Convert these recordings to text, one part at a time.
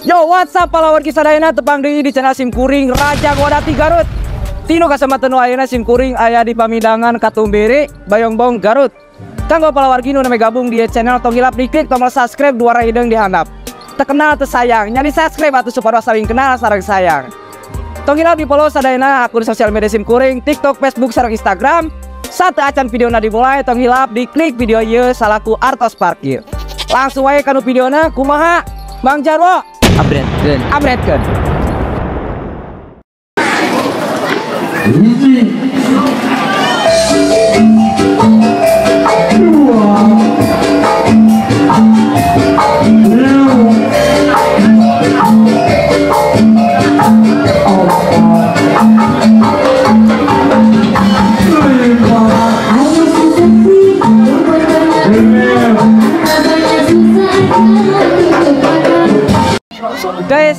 Yo, what's up palawan kisadayana, tepang deui di channel sim kuring Raja Godati Garut. Tinu kasamatan nu ayeuna sim kuring aya di Pamidangan Katumbere, Bayongbong, Garut. Kanggo palawargi nu name gabung di channel, tong hilap diklik tombol subscribe dua hideung di handap. Terkenal teu sayang, nyari subscribe atuh supaya saling kenal sareng sayang. Tong hilap di follow sadayana akun sosial media sim kuring, TikTok, Facebook, sareng Instagram. Satu acan videona dimulai, tong hilap diklik video ieu salaku artos parkir. Langsung wae kanu videona kumaha Bang Jarwo? Abretkeun. Abretkeun. 1, 2, 3, 4, 5. Guys,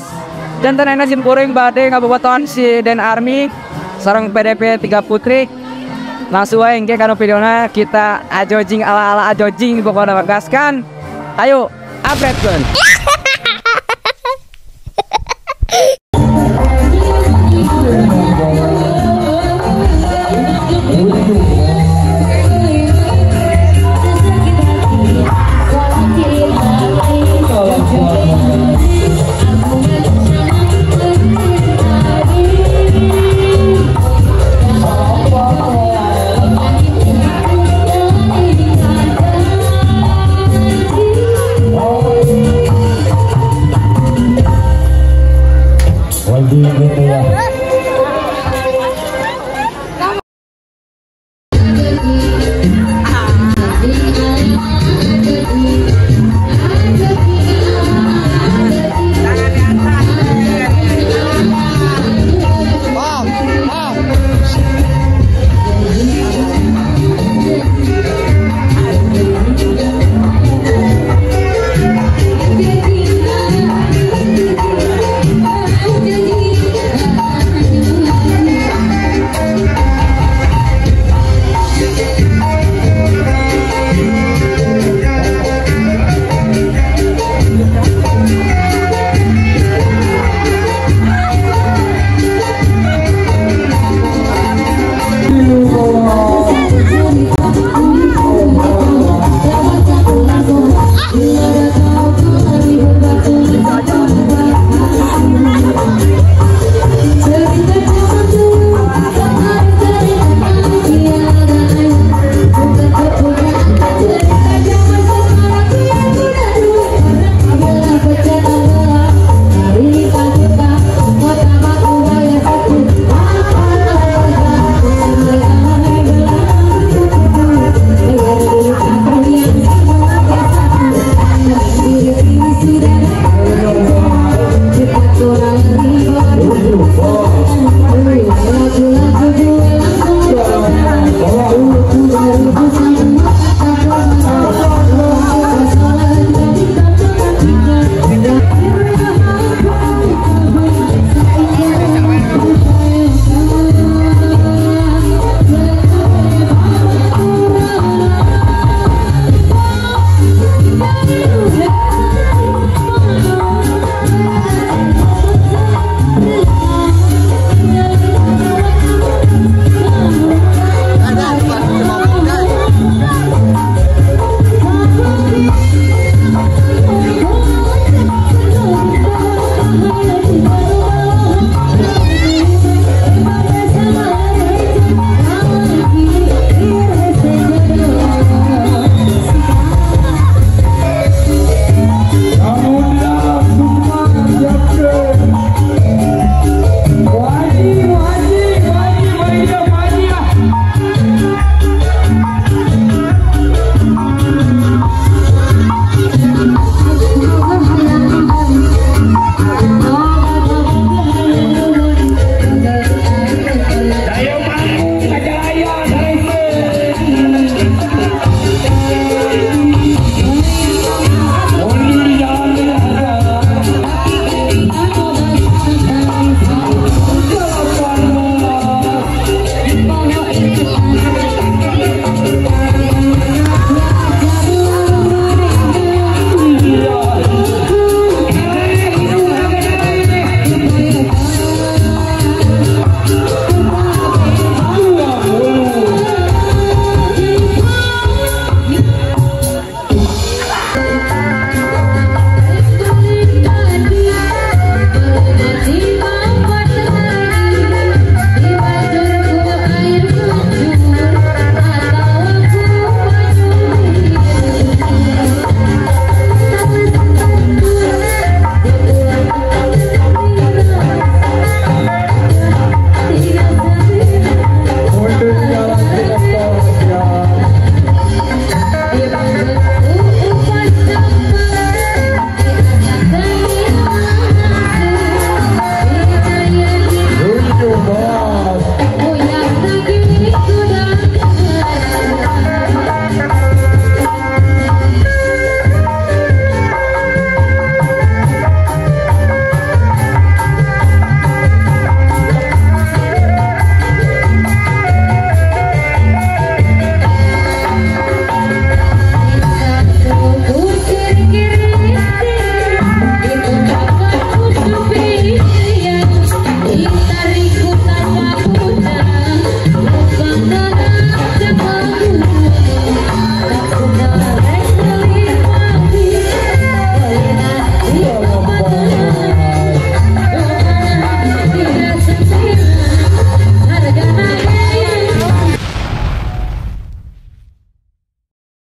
jantan ayeuna sim kuring bade ngabobotohan si Den Army sareng PDP 3 Putri. Langsung wae engke kana videona kita ajojing ala-ala ajojing pokona gaskan. Ayo, upgrade.